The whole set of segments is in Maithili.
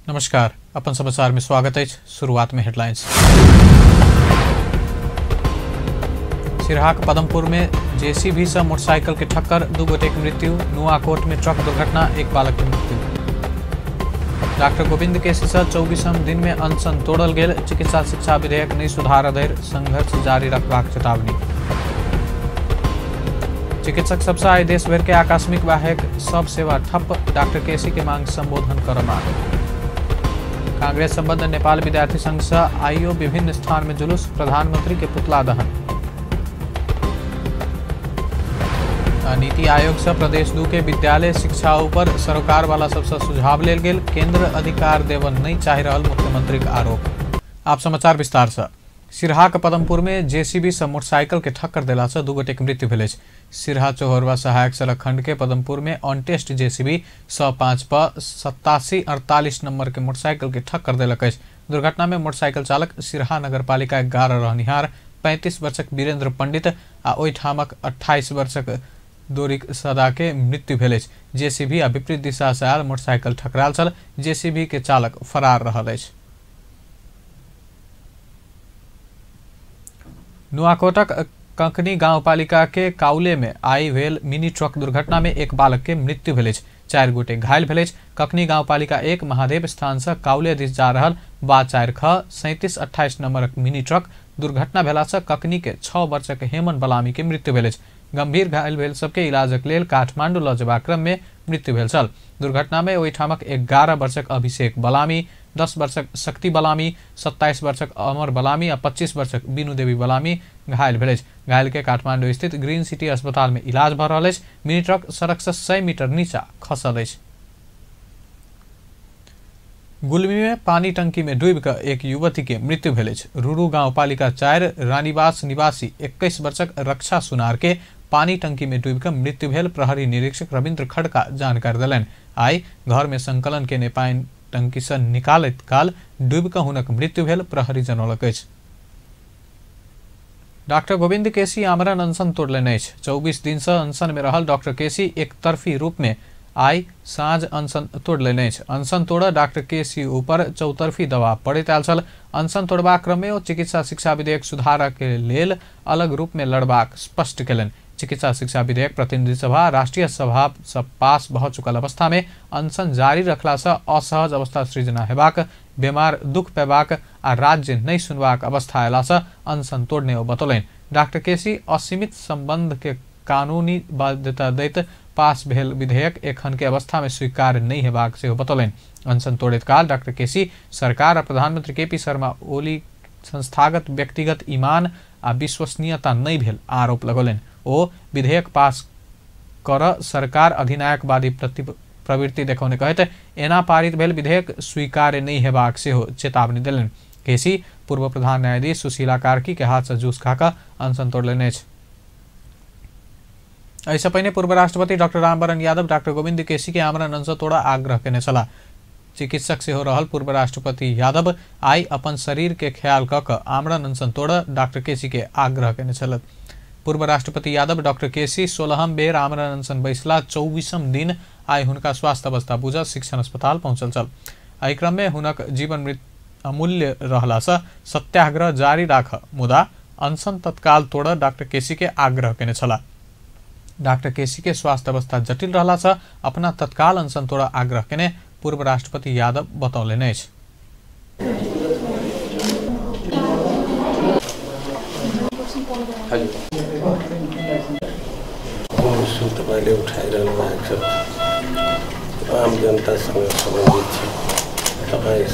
नमस्कार, अपन समाचार में स्वागत है। शुरुआत में हेडलाइंस। सिरहाक पदमपुर में जेसीबी से मोटरसाइकिल के ठक्कर, 2 गोटे के मृत्यु। नुआकोट में ट्रक दुर्घटना, एक बालक के मृत्यु। डॉक्टर गोविंद केसी से 24म दिन में अनशन तोड़ल गेल। चिकित्सा शिक्षा विधेयक नहीं सुधार धरि संघर्ष जारी रखबाक चेतावनी। चिकित्सक सबसे आइ देश भर के आकस्मिक बाहेक सब सेवा ठप्प। डॉक्टर केसी के मांग संबोधन कर मांग। कांग्रेस संबद्ध नेपाल विद्यार्थी संघ से आइयो विभिन्न स्थान में जुलूस, प्रधानमंत्री के पुतला दहन। नीति आयोग से प्रदेश 2 के विद्यालय शिक्षा ऊपर सरोकार वाला सबसे सुझाव लेल गेल। केंद्र अधिकार देवन नहीं चाह रहा मुख्यमंत्री के आरोप। आप समाचार विस्तार से। सिरहाक पदमपुर में जेसीबी से मोटरसाइकिल के ठक्कर देला से 2 गोटे के मृत्यु भेल। सिरहा चौहरवा सहायक सड़क खंड के पदमपुर में ऑनटेस्ट जेसीबी 105 पर 8748 नंबर के मोटरसाइकिल के ठक्कर देलक अछि। दुर्घटना में मोटरसाइकिल चालक सिरहा नगरपालिका 11 रहनिहार 35 वर्षक वीरेंद्र पंडित आ ओहिठामक 28 वर्षक दोरिक सदा के मृत्यु भेल अछि। जेसीबी आ विपरीत दिशा से आयल मोटरसाइकिल ठकराल छल। जेसीबी के चालक फरार रहल अछि। नुआकोटक कंकनी गांवपालिका के काउले में आई भेल मिनी ट्रक दुर्घटना में एक बालक के मृत्यु भेल। 4 गोटे घायल भेल। ककनी गांवपालिका 1 महादेव स्थान से काउले दिस जा रहल बा 4 ख 3728 नंबरक मिनी ट्रक दुर्घटना भेला से ककनी के 6 वर्षक हेमन बलामी के मृत्यु भेल। गंभीर घायल भेल सबके इलाजक लेल काठमांडू ल जेबाक क्रम में मृत्यु भेल छल। दुर्घटना में ओहिठामक 11 वर्षक अभिषेक बलामी, 10 वर्षक शक्ति बलामी, 27 वर्षक अमर बलामी आ 25 वर्षक बीनू देवी बलामी घायल भेल। घायल के काठमांडू स्थित ग्रीन सिटी अस्पताल में इलाज भ रहल अछि। मिनी ट्रक सड़क से 100 मीटर नीचा खसल अछि। गुलमी में पानी टंकी में डूबि कऽ एक युवती के मृत्यु भेल अछि। रूरू गांवपालिका 4 रानीवास निवासी 21 वर्षक रक्षा सुनार के पानी टंकी में डूबि कऽ मृत्यु भेल। प्रहरी निरीक्षक रविन्द्र खड़का जानकारी देलनि। आइ घर में संकलन केने पानि टंकी से निकालैत काल डूबि कऽ हुनक मृत्यु भेल प्रहरी जनौलक अछि। डॉक्टर गोविंद केसी आमरण अनशन तोड़लनि अछि। 24 दिन से अनशन में रहल डॉक्टर केसी एकतरफी रूप में आइ साँझ अनशन तोड़लनि अछि। अनशन तोड़ डॉक्टर केसी ऊपर चौतरफी दबाव पड़ैत आयल छल। अनशन तोड़बाक क्रम में ओ चिकित्सा शिक्षा विधेयक सुधारक लेल अलग रूप में लड़बाक स्पष्ट केलनि। चिकित्सा शिक्षा विधेयक प्रतिनिधि सभा राष्ट्रीय सभा से पास भऽ चुकल अवस्था में अनशन जारी रखला से असहज अवस्था सृजना हेबाक, बीमार दुख पेबाक आ राज्य नहीं सुनबाक अवस्था अयला से अनशन तोड़ने ओ बतौलनि। डॉक्टर केसी असीमित संबंध के कानूनी बाध्यता दैत पास भेल विधेयक एखन के अवस्था में स्वीकार नहीं हेबाक सेहो बतौलनि। अनशन तोड़ैत काल डॉक्टर केसी सरकार आ प्रधानमंत्री केपी शर्मा ओली संस्थागत व्यक्तिगत ईमान आ विश्वसनीयता नहीं भेल आरोप लगौलनि। ओ विधेयक पास कर सरकार अधिनायकवादी प्रवृत्ति देखौने कहैत एना पारित भेल विधेयक स्वीकार्य नहीं हेबाक सेहो चेतावनी देलनि। केसी पूर्व प्रधान न्यायाधीश सुशीला कार्की के हाथ से जूस खाकऽ अनशन तोड़लनि अछि। एहिसँ पहिने पूर्व राष्ट्रपति डॉक्टर रामवरण यादव डॉक्टर गोविंद केसी के आमरण अनशन तोड़ा आग्रह केने छलाह। चिकित्सक सेहो रहल पूर्व राष्ट्रपति यादव आइ अपन शरीर के ख्याल कऽ कऽ आमरण अनशन तोड़ डॉक्टर केसी के आग्रह केने छलथि। पूर्व राष्ट्रपति यादव डॉक्टर केसी 16म बेर आमरण अनशन बैसला 24म दिन आइ हुनका स्वास्थ्य अवस्था बुझ शिक्षण अस्पताल पहुंचल छल। एहि क्रम में हुनक जीवन अमूल्य रहला से सत्याग्रह जारी राख मुदा अनशन तत्काल तोड़ डॉक्टर केसी के आग्रह केने छलाह। डॉक्टर केसी के स्वास्थ्य अवस्था जटिल रहला से अपना तत्काल अनशन तोड़ आग्रह केने पूर्व राष्ट्रपति यादव बतौलनि अछि। तपाईँले उठाइरहनु भएको छ आम जनतासँग सम्बन्धित छ। तपाईँ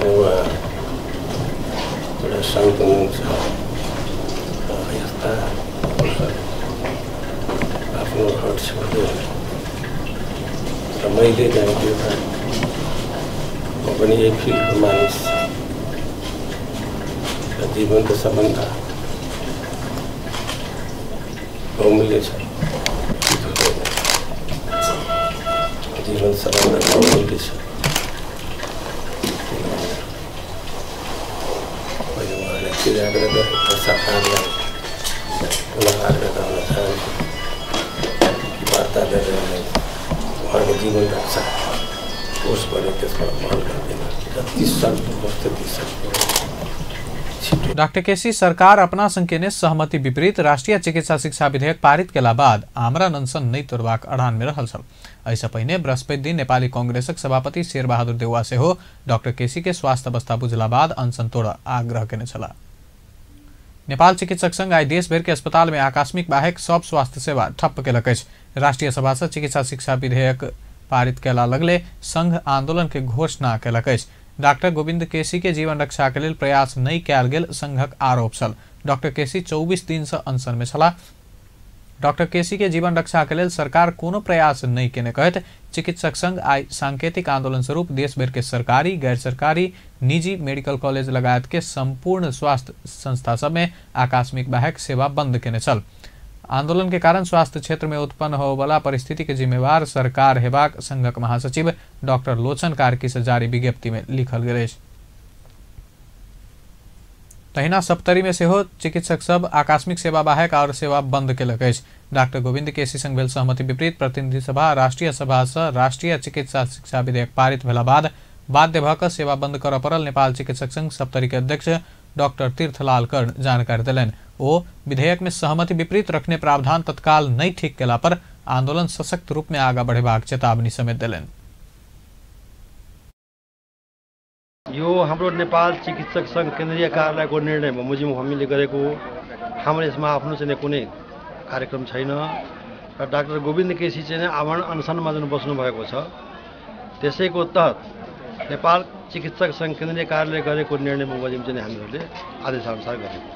उहाँ एउटा सन्त हुनुहुन्छ। यस्ता आफ्नो हट छोड्दै र मैले जानेको एउटा म पनि यही फिल्डको मानिस र जीवन त सबभन्दा बहुमूल्य छ। जीवन सबभन्दा बहुमूल्य छ। मैले उहाँलाई के आग्रह गरेँ र सरकारलाई पुनः आग्रह गर्न चाहन्छु कि वार्ता गरेर उहाँको जीवन रक्षा कोर्स बने त्यसमा पहल गर्दैन, जति सक्दो होस् त्यति सक्दो। डाक्टर केसी सरकार अपना संग केने सहमति विपरीत राष्ट्रिय चिकित्सा शिक्षा विधेयक पारित केला बाद आमरण अनशन नहि तोड़बाक अड़ान में रहल छल। एहिसँ पहिने बृहस्पति दिन नेपाली कांग्रेसक सभापति शेरबहादुर देउवा सेहो डाक्टर केसी के स्वास्थ्य अवस्था बुझला बाद अनशन तोड़ आग्रह केने छलाह। नेपाल चिकित्सक संघ आइ देशभरि के अस्पताल में आकस्मिक बाहेक सब स्वास्थ्य सेवा ठप्प केलक अछि। राष्ट्रिय सभा से चिकित्सा शिक्षा विधेयक पारित केला लगले संघ आंदोलन के घोषणा केलक अछि। डॉक्टर गोविंद केसी के जीवन रक्षा के लेल प्रयास नहीं कयल गेल संघक आरोप छल। डॉक्टर केसी 24 दिन से अनशन में छलाह। डॉक्टर केसी के जीवन रक्षा के लेल सरकार कोनो प्रयास नहीं केने कहैत चिकित्सक संघ आइ सांकेतिक आंदोलन स्वरूप देशभरि के सरकारी, गैर सरकारी, निजी मेडिकल कॉलेज लगायत के संपूर्ण स्वास्थ्य संस्था सब में आकस्मिक बाहेक सेवा बंद केने छल। आंदोलन के कारण स्वास्थ्य क्षेत्र में उत्पन्न होबला परिस्थिति के जिम्मेवार सरकार हेबाक संघक महासचिव डॉक्टर लोचन कार्की से जारी विज्ञप्ति में लिखल गेल अछि। तहिना सप्तरी में सेहो चिकित्सक सब आकस्मिक सेवा बाहेक और सेवा बंद केलक अछि। डॉक्टर गोविंद केसी संग भेल सहमति विपरीत प्रतिनिधि सभा राष्ट्रिय सभा से राष्ट्रीय चिकित्सा शिक्षा विधेयक पारित भेला बाद बाध्य भऽ कऽ सेवा बंद करऽ पड़ल नेपाल चिकित्सक संघ सप्तरी के अध्यक्ष डॉक्टर तीर्थलाल कर्ण जानकारी देलनि। ओ विधेयक में सहमति विपरीत रखने प्रावधान तत्काल नहीं ठीक केला पर आंदोलन सशक्त रूप में आगा बढ़ेबाक चेतावनी समेत देलनि। यो हाम्रो नेपाल चिकित्सक संघ केन्द्रीय कार्यालयको निर्णय बमोजिम हामीले गरेको हो। हाम्रो यसमा आफ्नो चाहिँ कुनै कार्यक्रम छैन र डाक्टर गोविन्द केसी चाहिँ आमरण अनसनमा जुन बस्नु भएको छ त्यसैको तहत नेपाल चिकित्सक संघ केन्द्रीय कार्यालय गरेको निर्णय बमोजिम चाहिँ हामीहरूले आदेशानुसार गरेको।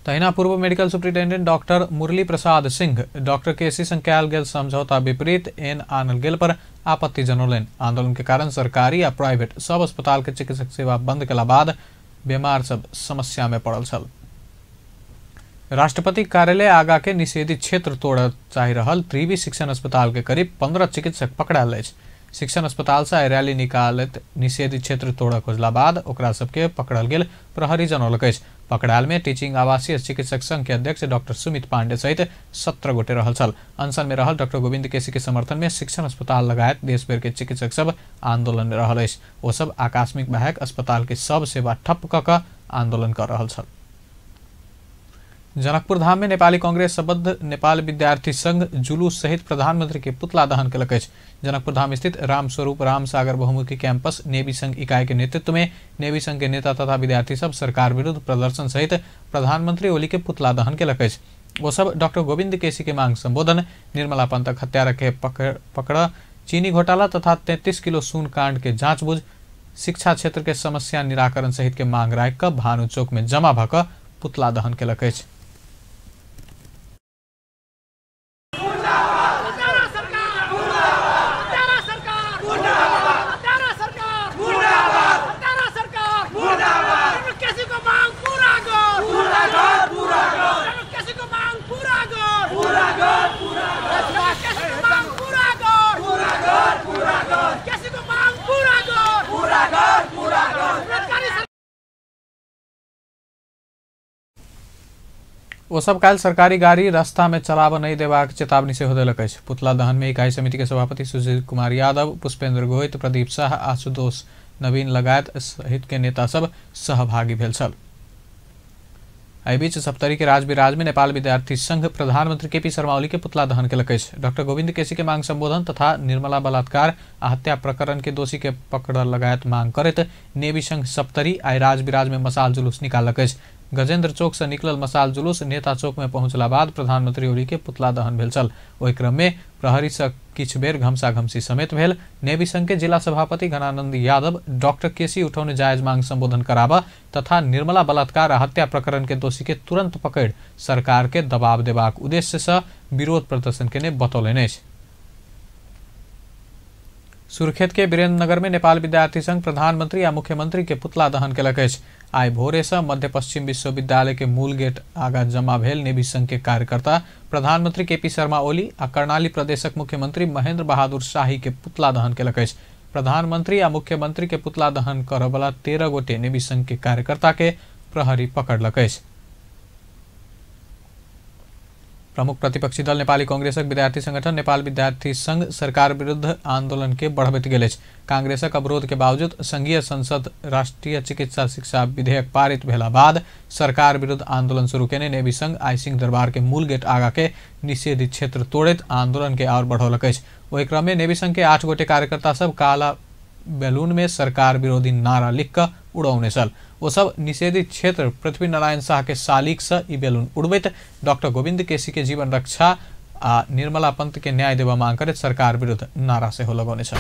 तहिना पूर्व medical superintendent doctor Murali Prasad Singh doctor KC संग कयल गेल समझौता विपरीत एन आनल गेल पर आपत्ति जनौलनि। आंदोलन के कारण सरकारी आ प्राइवेट सब अस्पताल के चिकित्सक सेवा बंद केला बाद बीमार सब समस्या में पड़ल छल। राष्ट्रपति कार्यालय आगा के निषेधित क्षेत्र तोड़ चाहि रहल त्रिवी शिक्षण अस्पताल के करीब 15 चिकित्सक पकड़ायल अछि। शिक्षण अस्पताल से आइ रैली निकालैत निषेधित क्षेत्र तोड़ खोजला बाद ओकरा सबके पकड़ल गेल प्रहरी जनौलक अछि। पकड़ायल में टीचिंग आवासीय चिकित्सक संघ के अध्यक्ष डॉक्टर सुमित पांडे सहित 17 गोटे रहल छल। अनशन में रहल डॉक्टर गोविंद केसी के समर्थन में शिक्षण अस्पताल लगायत देशभर के चिकित्सक सब आंदोलन में रहल अछि। ओ सब आकस्मिक बाहेक अस्पताल के सब सेवा ठप्प कऽ कऽ आंदोलन कर रहल छल। जनकपुर धाम में नेपाली कांग्रेस संबद्ध नेपाल विद्यार्थी संघ जुलूस सहित प्रधानमंत्री के पुतला दहन केलक अछि। जनकपुर धाम स्थित रामस्वरूप रामसागर बहुमुखी कैंपस नेवी संघ इकाई के नेतृत्व में नेवी संघ के नेता तथा विद्यार्थी सब सरकार विरुद्ध प्रदर्शन सहित प्रधानमंत्री ओली के पुतला दहन केलक अछि। वो सब डॉक्टर गोविंद केसी के मांग संबोधन, निर्मला पंतक हत्यारा के पकड़, चीनी घोटाला तथा 33 किलो सोन कांड के जांच बुझ, शिक्षा क्षेत्र के समस्या निराकरण सहित के मांग राखि कऽ भानु चौक में जमा भऽ कऽ पुतला दहन केलक अछि। ओ सब काल्हि सरकारी गाड़ी रास्ता में चलाबऽ नहीं देबाक चेतावनी सेहो देलक अछि। पुतला दहन में इकाई समिति के सभापति सुशील कुमार यादव, पुष्पेंद्र गोहित, प्रदीप शाह, आशुतोष नवीन लगायत सहित के नेता सब सहभागी भेल छल। एहि बीच सप्तरी के राजविराज में नेपाल विद्यार्थी संघ प्रधानमंत्री केपी शर्मा ओली के पुतला दहन केलक अछि। डॉक्टर गोविंद केसी के मांग संबोधन तथा निर्मला बलात्कार आ हत्या प्रकरण के दोषी के पकड़ लगायत मांग करैत नेवी संघ सप्तरी आइ राजविराज में मसाल जुलूस निकाललक अछि। गजेंद्र चौक से निकलल मसाल जुलूस नेता चौक में पहुंचला बाद प्रधानमंत्री ओली के पुतला दहन भेल छल। ओहि क्रम में प्रहरी से किछु बेर घमसा घमसी समेत भेल। नेवी संघ के जिला सभापति घनानंद यादव डॉक्टर केसी उठौने जायज मांग संबोधन कराबा तथा निर्मला बलात्कार आ हत्या प्रकरण के दोषी के तुरंत पकड़ सरकार के दबाव देबाक उद्देश्य से विरोध प्रदर्शन केने बतौलनि अछि। सुर्खेत के वीरेंद्रनगर में नेपाल विद्यार्थी संघ प्रधानमंत्री आ मुख्यमंत्री के पुतला दहन केलक अछि। आइ भोरे से मध्य पश्चिम विश्वविद्यालय के मूल गेट आगा जमा भेल नेवी संघ के कार्यकर्ता प्रधानमंत्री केपी शर्मा ओली आ कर्णाली प्रदेशक मुख्यमंत्री महेंद्र बहादुर शाही के पुतला दहन केलक अछि। प्रधानमंत्री आ मुख्यमंत्री के पुतला दहन करऽवला 13 गोटे नेवी संघ के कार्यकर्ता के प्रहरी पकड़लक अछि। प्रमुख प्रतिपक्षी दल नेपाली कांग्रेसक विद्यार्थी संगठन नेपाल विद्यार्थी संघ सरकार विरुद्ध आंदोलन के बढ़बैत गेल अछि। कांग्रेसक अवरोध के बावजूद संघीय संसद राष्ट्रीय चिकित्सा शिक्षा विधेयक पारित भेला बाद सरकार विरुद्ध आंदोलन शुरू केने नेवी संघ आइ सिंह दरबार के मूल गेट आगा के निषेधित क्षेत्र तोड़ैत आंदोलन के और बढ़ौलक अछि। ओहि क्रम में नेवी संघ के 8 गोटे कार्यकर्ता सब काला बैलून में सरकार विरोधी नारा लिख कऽ उड़ौने छल। ओ सब निषेधित क्षेत्र पृथ्वी नारायण शाह के शालिक से ई बैलून उड़बैत डॉक्टर गोविंद केसी के जीवन रक्षा आ निर्मला पंत के न्याय देवा मांग करैत सरकार विरुद्ध नारा सेहो लगौने छल।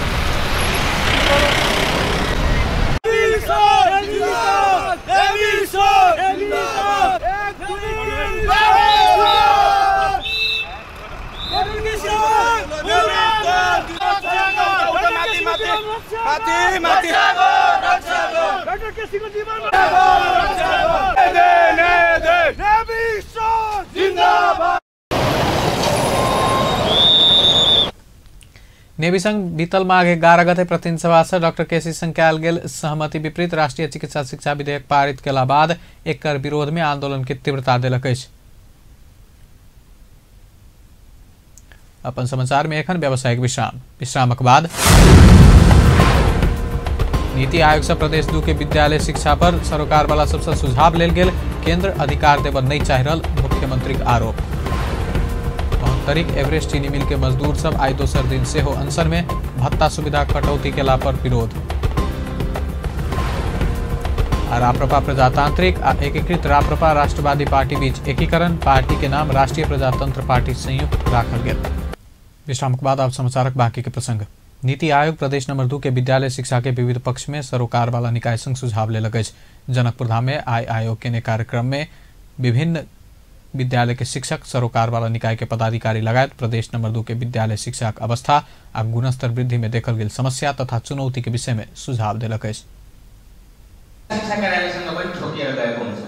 नेवी संघ बीतल माघ 11 गते प्रतिनिधि सभा से डॉक्टर केसी संग कयल गेल सहमति विपरीत राष्ट्रीय चिकित्सा शिक्षा विधेयक पारित केला बाद एकर विरोध में आंदोलन के तीव्रता देलक अछि। अपन समाचार में एखन व्यावसायिक विश्राम। विश्रामक बाद नीति आयोग से प्रदेश 2 के विद्यालय शिक्षा पर सरोकार वाला सबसे सुझाव लेल गेल, केंद्र अधिकार देव नहीं चाहि रहल मुख्यमंत्री के आरोप। महोत्तरीक एवरेस्ट चीनी मिल के मजदूर सब आइ दोसर दिन सेहो अनशन में भत्ता सुविधा कटौती केला पर विरोध। आ राप्रपा प्रजातांत्रिक आ एकीकृत राप्रपा राष्ट्रवादी पार्टी बीच एकीकरण, पार्टी के नाम राष्ट्रीय प्रजातंत्र पार्टी संयुक्त राखल गेल। विश्रामक बाद आप समाचारक बाकी के प्रसंग। नीति आयोग प्रदेश नंबर 2 के विद्यालय शिक्षा के विविध पक्ष में सरोकार वाला निकाय संग सुझाव लेलक अछि। जनकपुर धाम में आइ आयोग के कार्यक्रम में विभिन्न विद्यालय के शिक्षक, सरोकार वाला निकाय के पदाधिकारी लगायत प्रदेश नंबर 2 के विद्यालय शिक्षा के अवस्था आ गुणस्तर वृद्धि में देखल गेल समस्या तथा चुनौती के विषय में सुझाव देलक अछि। शिक्षा कार्यालयसँग पनि ठोकिएर गएको हुन्छ।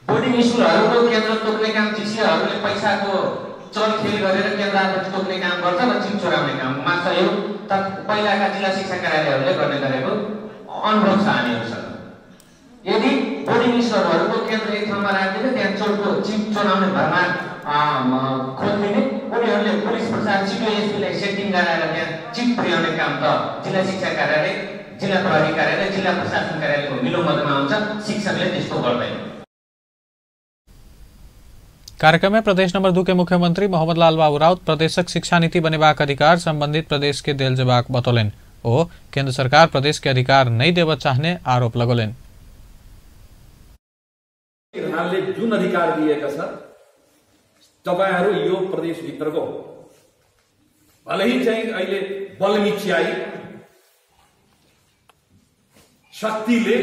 बोर्डिङ स्कुलहरूको केन्द्र तोक्ने काम जीसीहरूले पैसाको चलखेल गरेर केन्द्र तोक्ने काम गर्छ र चिप चोराउने काममा सहयोग त पहिलाका जिल्ला शिक्षा कार्यालयहरूले गर्ने गरेको अनुभव छ हामीहरूसँग। यदि बोर्डिङ स्कुलहरूको केन्द्र एक ठाउँमा राखिदिने, त्यहाँ चोरको चिप चोराउने भरमा खोलिदिने, उनीहरूले पुलिस प्रशासन छिटो एसपीलाई सेटिङ गराएर त्यहाँ चिप पुर्याउने काम त जिल्ला शिक्षा कार्यालय, जिल्ला प्रहरी कार्यालय, जिल्ला प्रशासन कार्यालयको मिलोमतमा हुन्छ। शिक्षकले त्यस्तो गर्दैन। कार्यक्रम में प्रदेश नंबर 2 के मुख्यमंत्री मोहम्मद लाल बाबू राउत प्रदेशक शिक्षा नीति बनेबाक अधिकार संबंधित प्रदेश के देल जेबाक बतौलनि। ओ केंद्र सरकार प्रदेश के अधिकार नहीं देबऽ चाहने आरोप लगौलनि। संविधानले जुन अधिकार दिएका छ तपाईहरू यो प्रदेशभित्रको हो, भलै चाहिँ अहिले बलमिच्याई शक्तिले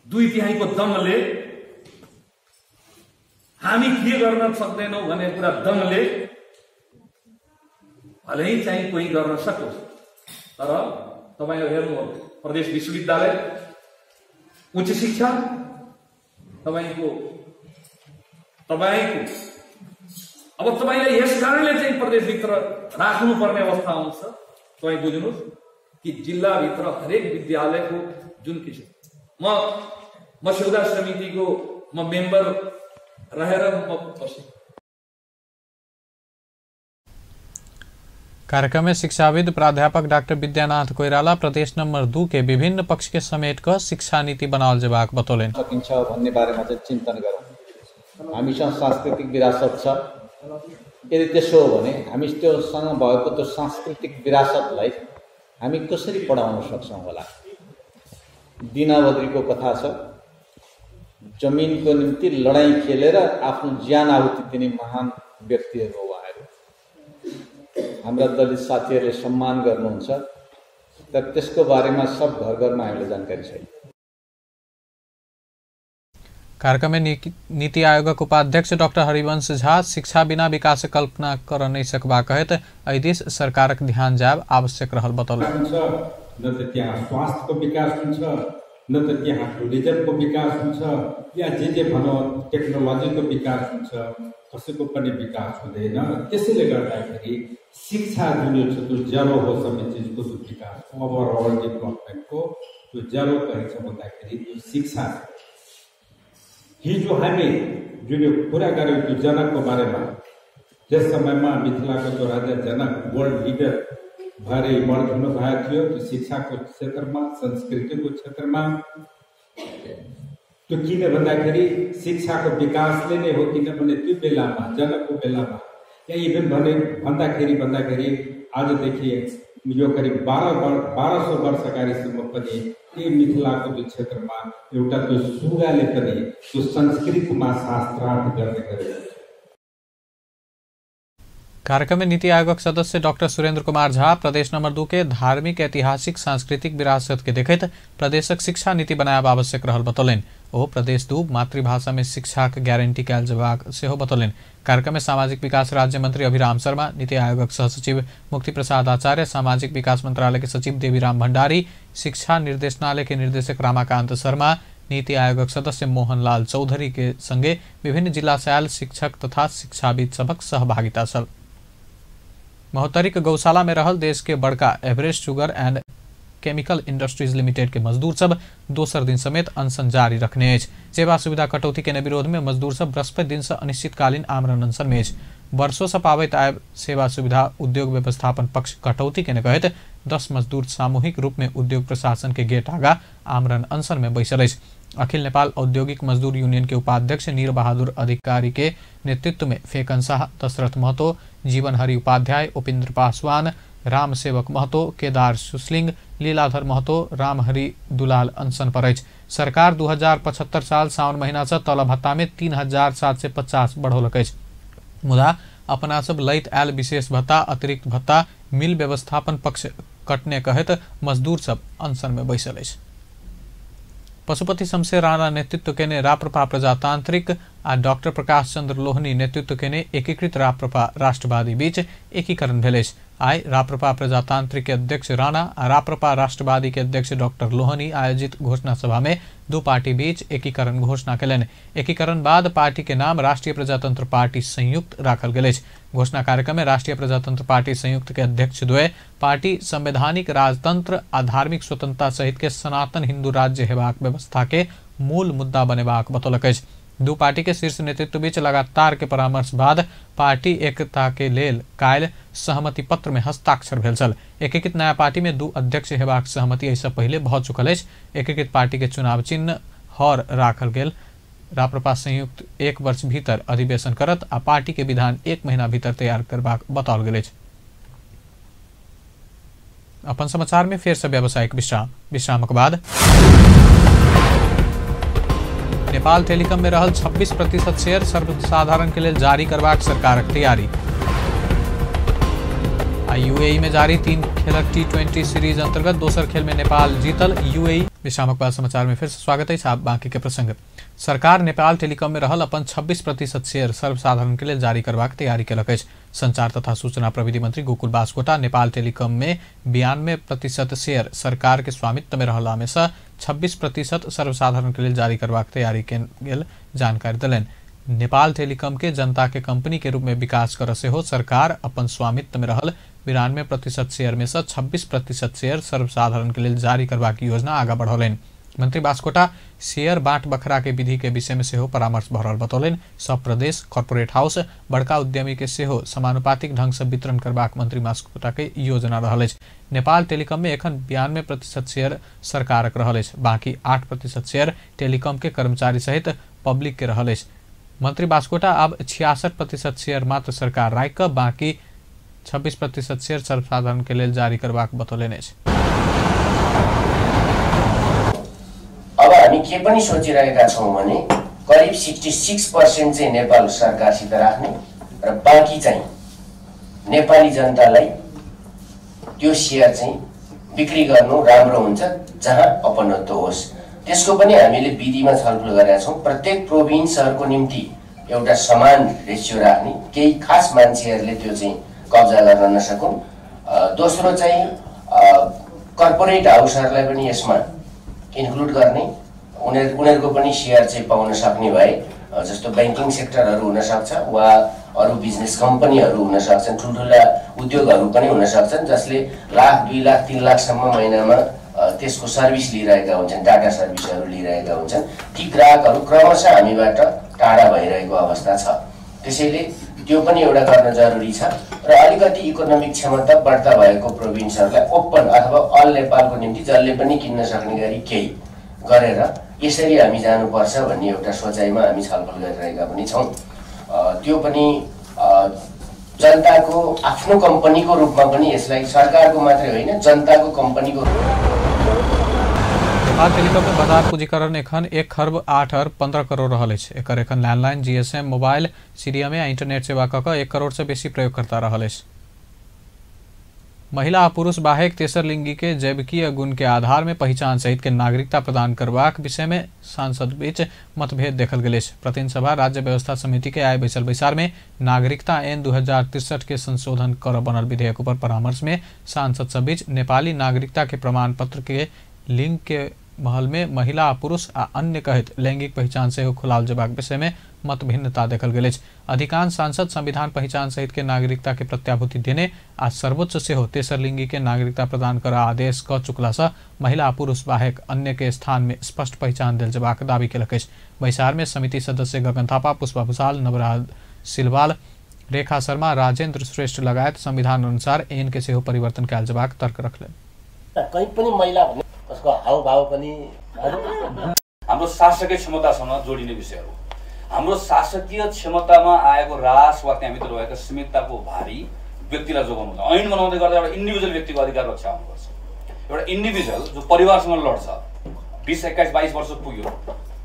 2/3 दमले हामी के गर्न सक्दैनौँ भन्ने कुरा दमले भलै चाहिँ कोही गर्न सकोस्, तर तपाईहरू हेर्नु प्रदेश विश्वविद्यालय, उच्च शिक्षा तपाईँको तपाईँको अब तपाईँलाई यस कारणले चाहिँ प्रदेशभित्र राख्नुपर्ने अवस्था आउँछ। तपाईँ बुझ्नुहोस् कि जिल्लाभित्र हरेक विद्यालयको जुन किसिम म मस्यौदा समितिको म मेम्बर रहेर म बसेँ। कार्यक्रम में शिक्षाविद प्राध्यापक डॉक्टर विद्यानाथ कोइराला प्रदेश नंबर 2 के विभिन्न पक्ष के समेट क शिक्षा नीति बनावल जेबाक बतौलनि। सकिन्छ भन्ने बारेमा चाहिँ चिन्तन गरौँ। हामीसँग सांस्कृतिक विरासत छ, यदि त्यसो हो भने हामी त्योसँग भएको त्यो सांस्कृतिक विरासतलाई हामी कसरी पढाउन सक्छौँ होला। दीनाबद्रीको कथा छ, जमिनको निम्ति लडाइँ खेलेर आफ्नो ज्यान आहुति दिने महान व्यक्तिहरू हो उहाँहरू। हाम्रा दलित साथीहरूले सम्मान गर्नुहुन्छ, तर त्यसको बारेमा सब घर घरमा हामीलाई जानकारी छैन। कार्यक्रम में नीति आयोगक उपाध्यक्ष डॉक्टर हरिवंश झा शिक्षा बिना विकास कल्पना कर नहीं सकबा कहैत एहि दिस सरकारक ध्यान जायब आवश्यक रहल बतौलनि। न त त्यहाँ स्वास्थ्यको विकास हुन्छ, न त त्यहाँ टुरिज्मको विकास हुन्छ, या जे जे भनौँ टेक्नोलोजीको विकास हुन्छ, कसैको पनि विकास हुँदैन। त्यसैले गर्दाखेरि शिक्षा जुन छ त्यो जरो हो सबै चिजको, त्यो विकास ओभरअल डेभलपमेन्टको त्यो जरो कहीँ छ भन्दाखेरि त्यो शिक्षा छ। हिजो हामी जुन यो कुरा गऱ्यौँ त्यो जनकको बारेमा, त्यस समयमा मिथिलाको त्यो राजा जनक वर्ल्ड लिडर भएर इमर्ज हुनुभएको थियो। त्यो शिक्षाको क्षेत्रमा, संस्कृतिको क्षेत्रमा। त्यो किन भन्दाखेरि शिक्षाको विकासले नै हो। किनभने त्यो बेलामा, जनकको बेलामा, या इभन भने भन्दाखेरि आजदेखि यो करिब 1200 वर्ष अगाडिसम्म पनि त्यही मिथिलाको त्यो क्षेत्रमा एउटा त्यो सुगाले पनि त्यो संस्कृतमा शास्त्रार्थ गर्ने गरेको। कार्यक्रम में नीति आयोगक सदस्य डॉक्टर सुरेंद्र कुमार झा प्रदेश नंबर 2 के धार्मिक, ऐतिहासिक, सांस्कृतिक विरासत के देखैत प्रदेशक शिक्षा नीति बनायब आवश्यक रहल बतौलनि। ओ प्रदेश 2 मातृभाषा में शिक्षाक गारंटी कयल जेबाक सेहो बतौलनि। कार्यक्रम में सामाजिक विकास राज्य मंत्री अभिराम शर्मा, नीति आयोगक सहसचिव मुक्ति प्रसाद आचार्य, सामाजिक विकास मंत्रालय के सचिव देवीराम भंडारी, शिक्षा निर्देशनालय के निर्देशक रामाकांत शर्मा, नीति आयोगक सदस्य मोहनलाल चौधरी के संगे विभिन्न जिला से आयल शिक्षक तथा शिक्षाविद सभक सहभागिता छल। महोत्तरीक गौशाला में रहल देश के बड़का Everest sugar and chemical industries limited के मजदूर सब दोसर दिन समेत अनशन जारी रखने अछि। सेवा सुविधा कटौती के विरोध में मजदूर सब बृहस्पति दिन से अनिश्चितकालीन आमरण अनशन में अछि। वर्षों से पाबैत आयल सेवा सुविधा उद्योग व्यवस्थापन पक्ष कटौती के कहैत 10 मजदूर सामूहिक रूप में उद्योग प्रशासन के गेट आगा आमरण अनशन में बैसल अछि। अखिल नेपाल औद्योगिक मजदूर यूनियन के उपाध्यक्ष नीर बहादुर अधिकारी के नेतृत्व में फेकन शाह, दशरथ महतो, जीवन हरि उपाध्याय, उपेंद्र पासवान, राम सेवक महतो, केदार सुस्लिंग, लीलाधर महतो, रामहरि दुलाल अनशन पर अछि। सरकार 2075 साल सावन महीना से तलब भत्ता में 3750 बढ़ौलक अछि, मुदा अपना सब लैत आयल विशेष भत्ता, अतिरिक्त भत्ता मिल व्यवस्थापन पक्ष कटने कहैत मजदूर सब अनशन में बैसल अछि। पशुपति शमशेर राणा नेतृत्व केने राप्रपा प्रजातांत्रिक आ डॉक्टर प्रकाश चंद्र लोहनी नेतृत्व केने एकीकृत राप्रपा राष्ट्रवादी बीच एकीकरण भेल अछि। आइ राप्रपा प्रजातांत्रिक के अध्यक्ष राणा आ राप्रपा राष्ट्रवादी के अध्यक्ष डॉक्टर लोहनी आयोजित घोषणा सभा में दू पार्टी बीच एकीकरण घोषणा केलनि। एकीकरण बाद पार्टी के नाम राष्ट्रीय प्रजातंत्र पार्टी संयुक्त राखल गेल अछि। घोषणा कार्यक्रम में राष्ट्रीय प्रजातंत्र पार्टी संयुक्त के अध्यक्ष द्वय पार्टी संवैधानिक राजतंत्र आ धार्मिक स्वतंत्रता सहित के सनातन हिंदू राज्य हेबाक व्यवस्था के मूल मुद्दा बनेबाक बतौलक अछि। दू पार्टी के शीर्ष नेतृत्व बीच लगातार के परामर्श बाद पार्टी एकता के लेल काल्हि सहमति पत्र में हस्ताक्षर भेल छल। एकीकृत नया पार्टी में 2 अध्यक्ष हेबाक सहमति एहिसँ पहिले भऽ चुकल अछि। एकीकृत पार्टी के चुनाव चिन्ह हर राखल गेल। राप्रपा संयुक्त 1 वर्ष भीतर अधिवेशन करत आ पार्टी के विधान 1 महीना भीतर तैयार करबाक बताओल गेल अछि। अपन समाचार में फेर से व्यावसायिक विश्राम। विश्रामक बाद नेपाल टेलीकॉम में रहल 26% शेयर सर्वसाधारण के लेल जारी करबाक सरकारक तैयारी। आ यूएई में जारी 3 खेलक T20 series अंतर्गत दोसर खेल में नेपाल जीतल यूएई। विश्रामक बाद समाचार में फिर से स्वागत है। आप बाकी के प्रसंग। सरकार नेपाल टेलीकॉम में रहल अपन 26% शेयर सर्वसाधारण के लेल जारी करबाक तैयारी केलक अछि। संचार तथा सूचना प्रविधि मंत्री गोकुल बास्कोटा नेपाल टेलीकॉम में 92% शेयर सरकार के स्वामित्व में रहला में से 26% सर्वसाधारण के लेल जारी करबाक तैयारी गेल जानकारी देलनि। नेपाल टेलीकॉम के जनता के कंपनी के रूप में विकास कर सेहो सरकार अपन स्वामित्व में रहल 92% शेयर में से 26% शेयर सर्वसाधारण के लेल जारी करबाक योजना आगा बढ़ौलनि। मंत्री बास्कोटा शेयर बांट बखरा के विधि के विषय में सेहो परामर्श भऽ रहल बतौलनि। सब प्रदेश, कॉर्पोरेट हाउस, बड़का उद्यमी के सेहो समानुपातिक ढंग से वितरण करबाक मंत्री बास्कोटा के योजना रहल अछि। नेपाल टेलीकॉम में एखन 92% शेयर सरकारक रहल अछि, बाकी 8% शेयर टेलीकॉम के कर्मचारी सहित पब्लिक के रहल अछि। मंत्री बास्कोटा अब 66% शेयर मात्र सरकार राखि कऽ बाकी 26% शेयर सर्वसाधारण के लेल जारी करबाक बतौलनि अछि। अब हामी के पनि सोचिरहेका छौँ भने करिब 66% चाहिँ नेपाल सरकारसित राख्ने र बाँकी चाहिँ नेपाली जनतालाई त्यो शेयर चाहिँ बिक्री गर्नु राम्रो हुन्छ, जहाँ अपनत्व होस्। त्यसको पनि हामीले विधिमा छलफल गरेका छौँ। प्रत्येक प्रोभिन्सहरूको निम्ति एउटा समान रेसियो राख्ने, केही खास मान्छेहरूले त्यो चाहिँ कब्जा गर्न नसकुन्। दोस्रो चाहिँ कर्पोरेट हाउसहरूलाई पनि यसमा इन्क्लुड गर्ने, उनीहरूको पनि सेयर चाहिँ पाउन सक्ने भए, जस्तो ब्याङ्किङ सेक्टरहरू हुनसक्छ वा अरू बिजनेस कम्पनीहरू हुन सक्छन्, ठुल्ठुला उद्योगहरू पनि हुन सक्छन्, जसले लाख, 2 लाख, 3 लाखसम्म महिनामा त्यसको सर्भिस लिइरहेका हुन्छन्, डाटा सर्भिसहरू लिइरहेका हुन्छन्, ती ग्राहकहरू क्रमशः हामीबाट टाढा भइरहेको अवस्था छ। त्यसैले त्यो पनि एउटा गर्न जरुरी छ र अलिकति इकोनोमिक क्षमता बढ्ता भएको प्रोभिन्सहरूलाई ओपन अथवा अल नेपालको निम्ति जसले पनि किन्न सक्ने गरी केही गरेर यसरी हामी जानुपर्छ भन्ने एउटा सोचाइमा हामी छलफल गरिरहेका पनि छौँ। त्यो पनि जनताको आफ्नो कम्पनीको रूपमा पनि, यसलाई सरकारको मात्रै होइन, जनताको कम्पनीको। नेपाल टेलिकम में बाजार पूंजीकरण एखन 1 खर्ब 8 अरब 15 करोड़ रहल अछि। एकर एखन लैंडलाइन, जीएसएम, मोबाइल, सीडीएमए आ इंटरनेट सेवा क 1 करोड़ से बेसी प्रयोगकर्ता रहल अछि। महिला आ पुरुष बाहेक तेसर लिंगी के जैविकीय गुण के आधार में पहिचान सहित के नागरिकता प्रदान करबाक विषय में सांसद बीच मतभेद देखल गेल अछि। प्रतिनिधि सभा राज्य व्यवस्था समिति के आइ बैसल बैसार में नागरिकता ऐन 2063 के संशोधन कर बनल विधेयक पर परामर्श में सांसद सब बीच नेपाली नागरिकता के प्रमाण पत्र के लिंग के महल में महिला आ पुरुष आ अन्य कहैत लैंगिक पहिचान सेहो खुलाओल जेबाक विषय में मतभिन्नता देखल गेल अछि। अधिकांश सांसद संविधान पहिचान सहित के नागरिकता के प्रत्याभूति देने आ सर्वोच्च सेहो तेसर लिंगी के नागरिकता प्रदान कर आदेश क चुकला सँ महिला आ पुरुष बाहेक अन्य के स्थान में स्पष्ट पहिचान देल जेबाक दावी केलक अछि। बैसार में समिति सदस्य गगन थापा, पुष्पा भूषाल, नवराज सिलवाल, रेखा शर्मा, राजेंद्र श्रेष्ठ लगायत संविधान अनुसार ऐन के सेहो परिवर्तन कयल जेबाक तर्क रखलनि। कहीँ पनि महिला भन्ने उसको हावभाव पनि हाम्रो शासकीय क्षमतासँग जोडिने विषय हो। हाम्रो शासकीय क्षमतामा आएको रास वा त्यहाँभित्र रहेको सीमितताको भारी व्यक्तिलाई जोगाउनु हुन्छ। ऐन बनाउँदै गर्दा एउटा इन्डिभिजुअल व्यक्तिको अधिकार रक्षा हुनुपर्छ। एउटा इन्डिभिजुअल जो परिवारसँग लड्छ, 20, 21, 22 वर्ष पुग्यो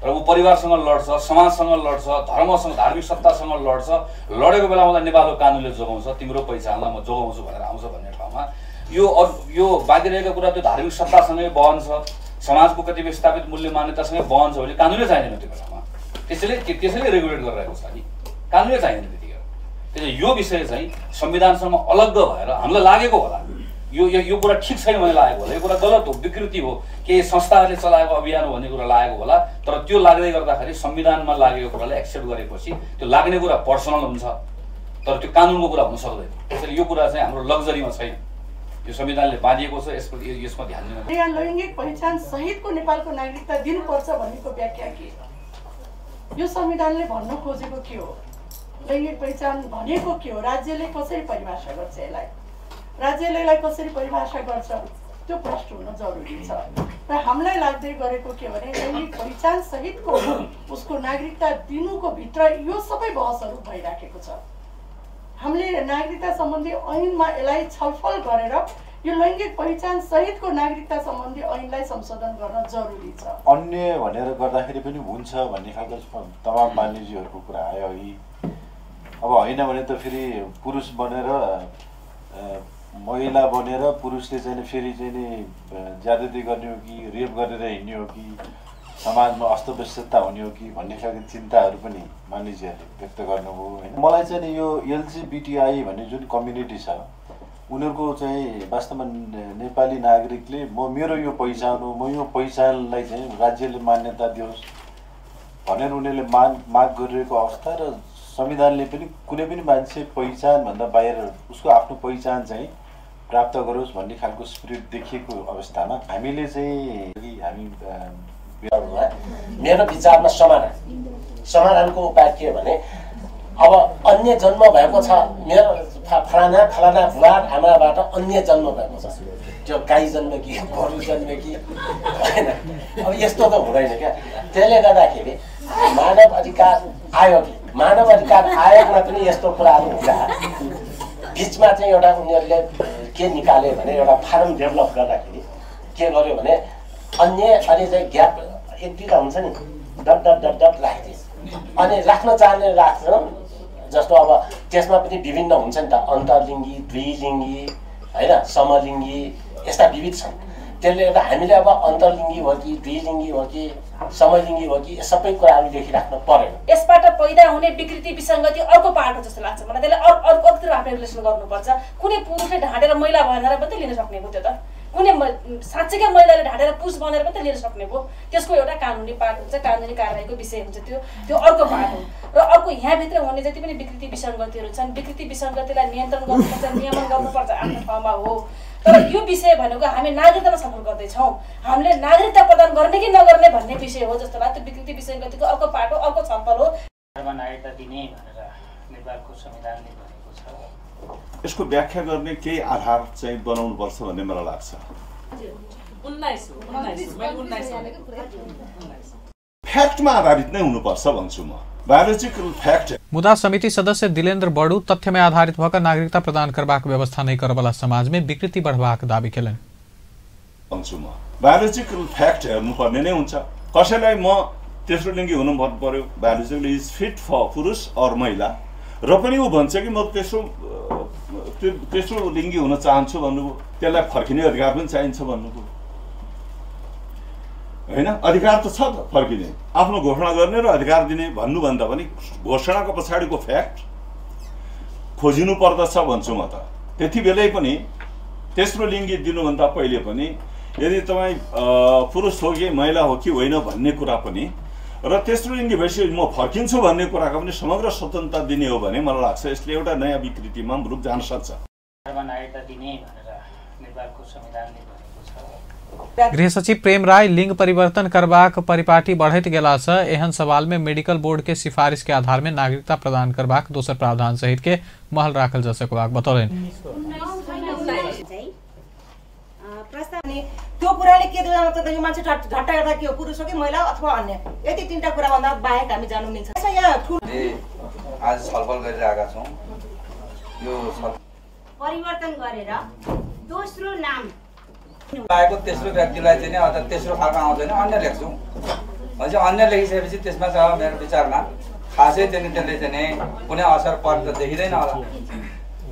र ऊ परिवारसँग लड्छ, समाजसँग लड्छ, धर्मसँग, धार्मिक सत्तासँग लड्छ, लडेको बेला उसलाई नेपालको कानुनले जोगाउँछ, तिम्रो पहिचानलाई म जोगाउँछु भनेर आउँछ भन्ने ठाउँमा यो यो बाँकी रहेको कुरा त्यो धार्मिक सत्तासँगै बहन्छ, समाजको कतिपय स्थापित मूल्य मान्यतासँगै बहन्छ भने कानुनै चाहिँदैन त्यो बेलामा। त्यसैले रेगुलेट गरिरहेको छ नि, कानुनै चाहिँदैन त्यतिखेर। त्यसैले यो विषय चाहिँ संविधानसँग अलग्ग भएर हामीलाई लागेको होला, यो यो कुरा ठिक छैन भन्ने लागेको होला, यो कुरा गलत हो, विकृति हो, केही संस्थाहरूले चलाएको अभियान हो भन्ने कुरा लागेको होला। तर त्यो लाग्दै गर्दाखेरि संविधानमा लागेको कुरालाई एक्सेप्ट गरेपछि त्यो लाग्ने कुरा पर्सनल हुन्छ, तर त्यो कानुनको कुरा हुन सक्दैन। त्यसैले यो कुरा चाहिँ हाम्रो लग्जरीमा छैन, यो संविधानले बाँधिएको छ, यसमा ध्यान दिनु। यहाँ लैङ्गिक पहिचान सहितको नेपालको नागरिकता दिनुपर्छ भन्नेको व्याख्या के? यो संविधानले भन्न खोजेको के हो? लैङ्गिक पहिचान भनेको के हो? राज्यले कसरी परिभाषा गर्छ यसलाई? राज्यले यसलाई कसरी परिभाषा गर्छ त्यो प्रश्न हुन जरुरी छ। र हामीलाई लाग्दै गरेको के भने लैङ्गिक पहिचान सहितको उसको नागरिकता दिनुको भित्र यो सबै बहसहरू भइराखेको छ। हामीले नागरिकता सम्बन्धी ऐनमा यसलाई छलफल गरेर यो लैङ्गिक पहिचान सहितको नागरिकता सम्बन्धी ऐनलाई संशोधन गर्न जरुरी छ। अन्य भनेर गर्दाखेरि पनि हुन्छ भन्ने खालको तमाम मान्यजीहरूको कुरा आयो अघि। अब होइन भने त फेरि पुरुष बनेर महिला बनेर पुरुषले चाहिँ फेरि चाहिँ नि ज्यादती गर्ने हो कि रेप गरेर हिँड्ने हो कि समाजमा अस्तव्यस्तता हुने हो कि भन्ने खालको चिन्ताहरू पनि मानिसहरूले व्यक्त गर्नुभयो होइन। मलाई चाहिँ नि यो एलजिबिटिआई भन्ने जुन कम्युनिटी छ उनीहरूको चाहिँ वास्तवमा नेपाली नागरिकले म मेरो यो पहिचान हो, म यो पहिचानलाई चाहिँ राज्यले मान्यता दियोस् भनेर उनीहरूले माग गरिरहेको अवस्था र संविधानले पनि कुनै पनि मान्छे पहिचानभन्दा बाहिर उसको आफ्नो पहिचान चाहिँ प्राप्त गरोस् भन्ने खालको स्पिरिट देखिएको अवस्थामा हामीले चाहिँ हामी मेरो विचारमा समाधानको उपाय के भने अब अन्य जन्म भएको छ, मेरो फलाना फलाना बुवा आमाबाट अन्य जन्म भएको छ, त्यो गाई जन्म कि गोरु जन्म कि होइन, अब यस्तो त हुँदैन क्या। त्यसले गर्दाखेरि मानव अधिकार आयोगमा पनि यस्तो कुराहरू हुँदा बिचमा चाहिँ एउटा उनीहरूले के निकाल्यो भने एउटा फारम डेभलप गर्दाखेरि के गर्यो भने अन्य अनि चाहिँ ग्याप एक दुईवटा हुन्छ नि, डट डट डट डट राखिदिए अनि राख्न चाहने राख्छ। जस्तो अब त्यसमा पनि विभिन्न हुन्छ नि त, अन्तर्लिङ्गी, द्विलिङ्गी होइन, समलिङ्गी, यस्ता विविध छन्। त्यसले गर्दा हामीले अब अन्तर्लिङ्गी हो कि द्विलिङ्गी हो कि समलिङ्गी हो कि सबै कुराहरू लेखिराख्नु परेन। यसबाट पैदा हुने विकृति विसङ्गति अर्को पार्ट हो जस्तो लाग्छ मलाई। त्यसलाई अर्कोतिर आफ्नो रिलेसन गर्नुपर्छ। कुनै पुरुषले ढाँटेर महिला भनेर पनि त लिन सक्ने भयो, त्यो त कुनै साँच्चीकै महिलाले ढाँटेर पुरुष बनेर पनि त लिन सक्ने भयो। त्यसको एउटा कानुनी पार्ट हुन्छ, कानुनी कारवाहीको विषय हुन्छ, त्यो त्यो अर्को पार्ट हो। र अर्को यहाँभित्र हुने जति पनि विकृति विसङ्गतिहरू छन्, विकृति विसङ्गतिलाई नियन्त्रण गर्नुपर्छ, नियमन गर्नुपर्छ आफ्नो ठाउँमा हो। तर यो विषय भनेको हामी नागरिकतामा छलफल गर्दैछौँ, हामीले नागरिकता प्रदान गर्ने कि नगर्ने भन्ने विषय हो जस्तो लाग्छ। त्यो विकृति विसङ्गतिको अर्को पाटो, अर्को छलफल हो। नागरिकता दिने भनेर नेपालको संविधानले भनेको छ। यसको व्याख्या गर्ने केही आधार चाहिँ बनाउनु पर्छ भन्ने मलाई लाग्छ। फ्याक्टमा आधारित नै हुनुपर्छ भन्छु म, बायोलोजिकल फ्याक्ट। मुदा समिति सदस्य दिलेन्द्र बडू तथ्यमे आधारित भऽ नागरिकता प्रदान करबाक व्यवस्था नहि करबला समाज में विकृति बढ़बाक दावी केलनि। भन्छु म बायोलोजिकल फ्याक्ट हेर्नुपर्ने नै हुन्छ। कसैलाई म तेस्रो लिङ्गी हुनु पर्यो, बायोलोजिकली is fit for पुरुष और महिला, र पनि ऊ भन्छ कि म तेस्रो लिङ्गी हुन चाहन्छु भन्नुभयो, त्यसलाई फर्किने अधिकार पनि चाहिन्छ भन्नुभयो, हैन? अधिकार त छ त फर्किने, आफ्नो घोषणा गर्ने र अधिकार दिने भन्नुभन्दा पनि घोषणाको पछाडिको फ्याक्ट खोजिनु पर्दछ भन्छु म त। त्यति बेलै पनि तेस्रो लिङ्गी दिनुभन्दा पहिले पनि यदि तपाईँ पुरुष हो कि महिला हो कि होइन भन्ने कुरा पनि र तेस्रो लिङ्गी भएपछि म फर्किन्छु भन्ने कुराको पनि समग्र स्वतन्त्रता दिने हो भने मलाई लाग्छ यसले एउटा नयाँ विकृतिमा रूप जान सक्छ। नागरिकता दिने भनेर नेपालको संविधानले भनेको छ। गृह सचिव प्रेम राय लिंग परिवर्तन करबाक परिपाटी बढ़ैत गेला से एहन सवाल में मेडिकल बोर्ड के सिफारिश के आधार में नागरिकता प्रदान करबाक दोसर प्रावधान सहित के महल राखल जा सकबाक बतौलनि। त्यो कुराले के बुझाउँछ त यो मान्छे झट्टा हेर्दा के हो, पुरुष हो कि महिला अथवा अन्य, यति तीनटा कुरा भन्दा बाहेक हामी जानु मिल्छ। यहाँ आज छलफल गरिरहेका छौँ। यो परिवर्तन गरेर दोस्रो नाम पाएको तेस्रो व्यक्तिलाई चाहिँ अथवा तेस्रो खालको आउँदैन अन्य लेख्छौँ भनेपछि अन्य लेखिसकेपछि त्यसमा चाहिँ मेरो विचारमा खासै चाहिँ त्यसले चाहिँ कुनै असर पर्ने त देखिँदैन होला।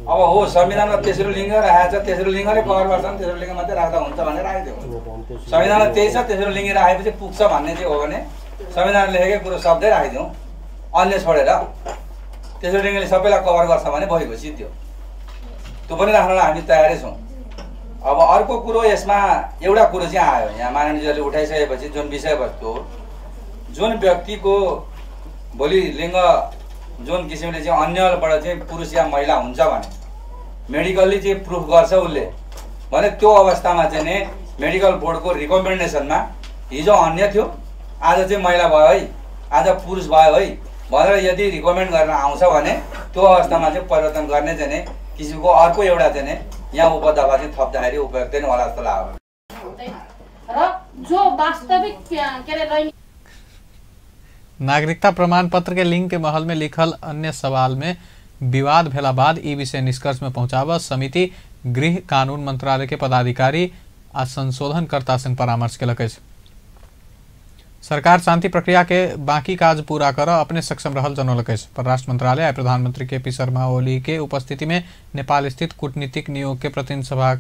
अब हो संविधानमा तेस्रो लिङ्ग राखेको छ, तेस्रो लिङ्गले कभर गर्छ भने तेस्रो लिङ्ग मात्रै राख्दा हुन्छ भनेर राखिदियो। संविधानमा त्यही छ, तेस्रो लिङ्ग राखेपछि पुग्छ भन्ने चाहिँ हो भने संविधान लेखेकै कुरो शब्दै राखिदिउँ, अन्य छोडेर तेस्रो लिङ्गले सबैलाई कभर गर्छ भने भइगयो, सिद्धियो। त्यो पनि राख्नलाई हामी तयारै छौँ। अब अर्को कुरो यसमा एउटा कुरो चाहिँ आयो यहाँ माननीयले उठाइसकेपछि जुन विषयवस्तु हो, जुन व्यक्तिको भोलि लिङ्ग जुन किसिमले चाहिँ अन्यबाट चाहिँ पुरुष या महिला हुन्छ भने मेडिकल्ली चाहिँ प्रुफ गर्छ उसले भने त्यो अवस्थामा चाहिँ नि मेडिकल बोर्डको रिकमेन्डेसनमा हिजो अन्य थियो आज चाहिँ महिला भयो है, आज पुरुष भयो है भनेर यदि रिकमेन्ड गरेर आउँछ भने त्यो अवस्थामा चाहिँ परिवर्तन गर्ने चाहिँ नि किसिमको अर्को एउटा चाहिँ नि यहाँ उपदफा चाहिँ थप्दाखेरि उपयुक्त नै होला जस्तो लाग्यो। र जो वास्तविक के अरे नागरिकता प्रमाण पत्र के लिंग के महल में लिखल अन्य सवाल में विवाद भेला बाद ई विषय निष्कर्ष में पहुंचावा समिति गृह कानून मंत्रालय के पदाधिकारी आ संशोधनकर्ता संग परामर्श केलक अछि। सरकार शांति प्रक्रिया के बाकी काज पूरा कर अपने सक्षम रहल जनौलक अछि। परराष्ट्र मंत्रालय आ प्रधानमंत्री के पी शर्मा ओली के उपस्थिति में नेपाल स्थित कूटनीतिक नियोग के प्रतिनिधि सभा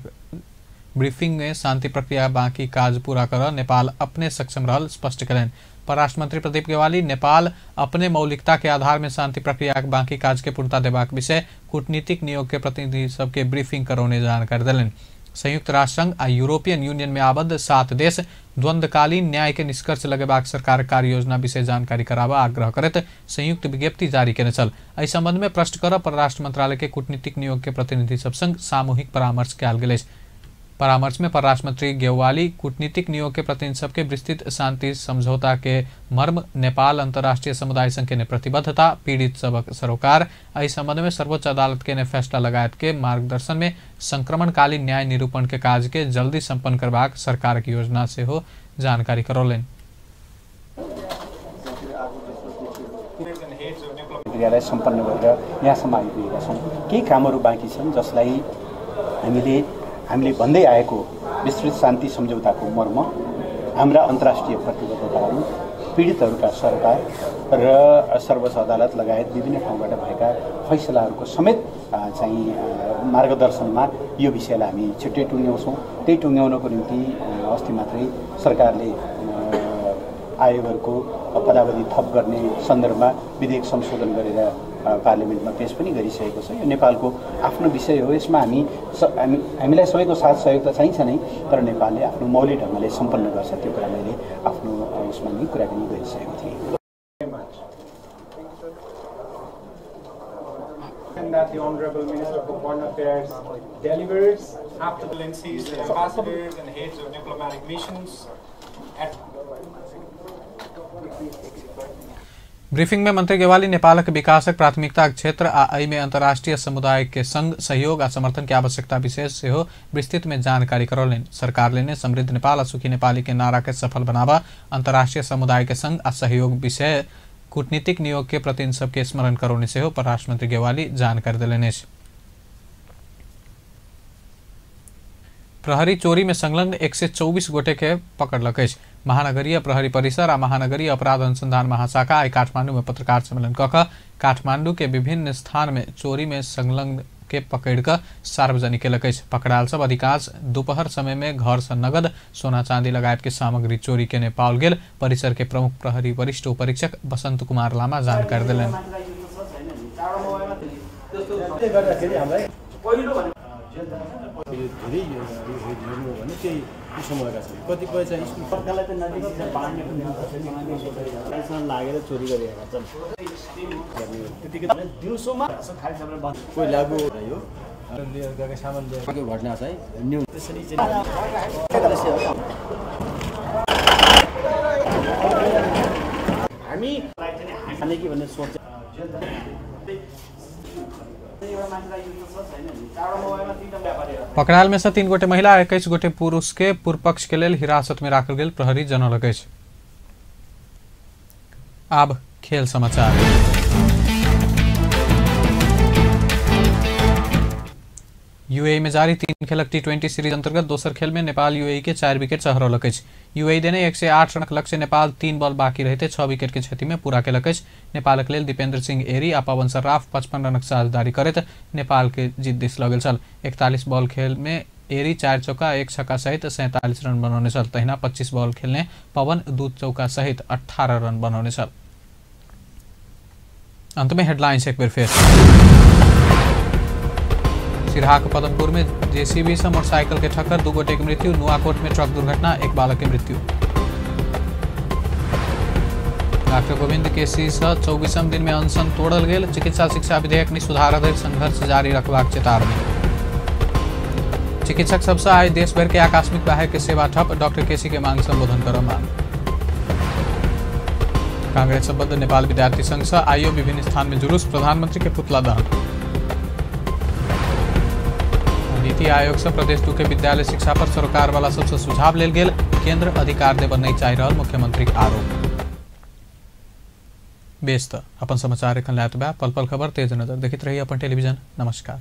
ब्रीफिंग में शांति प्रक्रिया बाकी काज पूरा कर नेपाल अपने सक्षम रहल स्पष्ट कयलनि। परराष्ट्र मंत्री प्रदीप गेवाली नेपाल अपने मौलिकता के आधार में शांति प्रक्रिया के बाकी काज के पूर्णता देबाक विषय कूटनीतिक नियोग के प्रतिनिधि सबके ब्रीफिंग करौने जानकारी देलनि। संयुक्त राष्ट्र संघ आ यूरोपियन यूनियन में आबद्ध 7 देश द्वंद्वकालीन न्याय के निष्कर्ष लगेबाक सरकार कार्य योजना विषय जानकारी कराबा आग्रह करैत संयुक्त विज्ञप्ति जारी केने छल। एहि संबंध में प्रश्न कर परराष्ट्र मंत्रालय के कूटनीतिक नियोग के प्रतिनिधि सब संग सामूहिक परामर्श कयल गेल अछि। परामर्श में परराष्ट्र मंत्री गेवाली कूटनीतिक नियोग के प्रतिनिधि सबके विस्तृत शांति समझौता के मर्म, नेपाल अंतर्राष्ट्रीय समुदाय संग केने प्रतिबद्धता, पीड़ित सबक सरोकार, एहि संबंध में सर्वोच्च अदालत के फैसला लगायत के मार्गदर्शन में संक्रमणकालीन न्याय निरूपण के काज के जल्दी संपन्न करबाक सरकार की योजना सेहो जानकारी करौलनि। प्रक्रियालाई सम्पन्न गरेर यहाँसम्म आइपुगेका छौँ। केही कामहरू बाँकी छन् जसलाई हामीले भन्दै आएको विस्तृत शान्ति सम्झौताको मर्म, हाम्रा अन्तर्राष्ट्रिय प्रतिबद्धताहरू, पीडितहरूका सरोकार र सर्वोच्च अदालत लगायत विभिन्न ठाउँबाट भएका फैसलाहरूको समेत चाहिँ मार्गदर्शनमा यो विषयलाई हामी छिट्टै टुङ्ग्याउँछौँ। त्यही टुङ्ग्याउनको निम्ति अस्ति मात्रै सरकारले आयोगहरूको पदावधि थप गर्ने सन्दर्भमा विधेयक संशोधन गरेर पार्लियामेन्टमा पेश पनि गरिसकेको छ। यो नेपालको आफ्नो विषय हो, यसमा हामीलाई सबैको साथ सहयोग त चाहिन्छ नै, तर नेपालले आफ्नो मौलिक ढङ्गले सम्पन्न गर्छ। त्यो कुरा मैले आफ्नो उसमा नै कुराकानी गरिसकेको थिएँ। That the Honorable Minister for Foreign Affairs delivers Excellencies, the ambassadors and heads of diplomatic missions at briefing में मंत्री गेवाली नेपालक विकासक प्राथमिकता क्षेत्र आ एहिमे अंतर्राष्ट्रीय समुदाय के संग सहयोग आ समर्थन के आवश्यकता विशेष सेहो विस्तृत में जानकारी करौलनि। सरकार लेने समृद्ध नेपाल आ सुखी नेपाली के नारा के सफल बनावा अंतर्राष्ट्रीय समुदाय के संग आ सहयोग विषय कूटनीतिक नियोग के प्रतिनिधि सबके स्मरण करौने सेहो परराष्ट्र मंत्री गेवाली जानकारी देलनि अछि। प्रहरी चोरी में संलग्न 124 गोटे के पकड़लक अछि। महानगरीय प्रहरी परिसर आ महानगरीय अपराध अनुसंधान महाशाखा आइ काठमांडू में पत्रकार सम्मेलन क कऽ काठमांडू के विभिन्न स्थान में चोरी में संलग्न के पकड़ कऽ सार्वजनिक केलक अछि। पकड़ायल सब अधिकांश दोपहर समय में घर से नगद सोना चांदी लगायत के सामग्री चोरी केने पाओल गेल। परिसर के प्रमुख प्रहरी वरिष्ठ उपरीक्षक बसंत कुमार लामा जानकारी देलनि। धेरै हेर्नु हो भने त्यही समूहका छन्। कतिपय चाहिँ स्कुल सरकारलाई त नजिक बाँड्ने पनि लागेर चोरी गरिरहेका छन्। त्यतिकै दिउँसोमा कोही लागु यो लिएर गएका सामान लिएर घटना चाहिँ न्यु त्यसरी चाहिँ हामी कि भन्ने सोच। पकड़ायल में से 3 गोटे महिला 21 गोटे पुरुष के पूर्वपक्ष के लेल हिरासत में राखल गेल प्रहरी जनौलक अछि। आब खेल समाचार। यूएई में जारी 3 खेलक टी20 सीरीज अंतर्गत दोसर खेल में नेपाल यूएई के 4 विकेट से हरौलक अछि। यूएई देने 108 रनक लक्ष्य नेपाल 3 बॉल बाकी रहते 6 विकेट के क्षति में पूरा केलक अछि। नेपालक लेल दीपेंद्र सिंह एरी आ पवन सर्राफ 55 रनक साझेदारी करैत नेपाल के जीत दिस लऽ गेल छल। 41 बॉल खेल में एरी 4 चौका 1 छक्का सहित 47 रन बनौने छल। तहिना 25 बॉल खेलने पवन 2 चौका सहित 18 रन बनौने छल। अंत में हेडलाइंस एक बेर फेर। सिरहाक पदमपुर में जेसीबी से मोटरसाइकिल के ठक्कर, 2 गोटे की मृत्यु। नुआकोट में ट्रक दुर्घटना, 1 बालक की मृत्यु। डॉक्टर गोविंद केसी से 24म दिन में अनशन तोड़ल गेल। चिकित्सा शिक्षा विधेयक में सुधार धरि संघर्ष जारी रखबाक चेतावनी। चिकित्सक सबसे आइ देश भर के आकस्मिक बाहेक के सेवा ठप, डॉक्टर केसी के मांग संबोधन कर मांग। कांग्रेस संबद्ध नेपाल विद्यार्थी संघ से आइयो विभिन्न स्थान में जुलूस, प्रधानमंत्री के पुतला दहन। नीति आयोग से प्रदेश 2 के विद्यालय शिक्षा पर सरकार वाला सबसे सुझाव लेल गेल, केंद्र अधिकार देबय नहीं चाहि रहल मुख्यमंत्री के आरोप। बेस त अपन समाचार एखन लायत बा पल पल खबर तेज नजर देखैत रही अपन टेलीविजन। नमस्कार।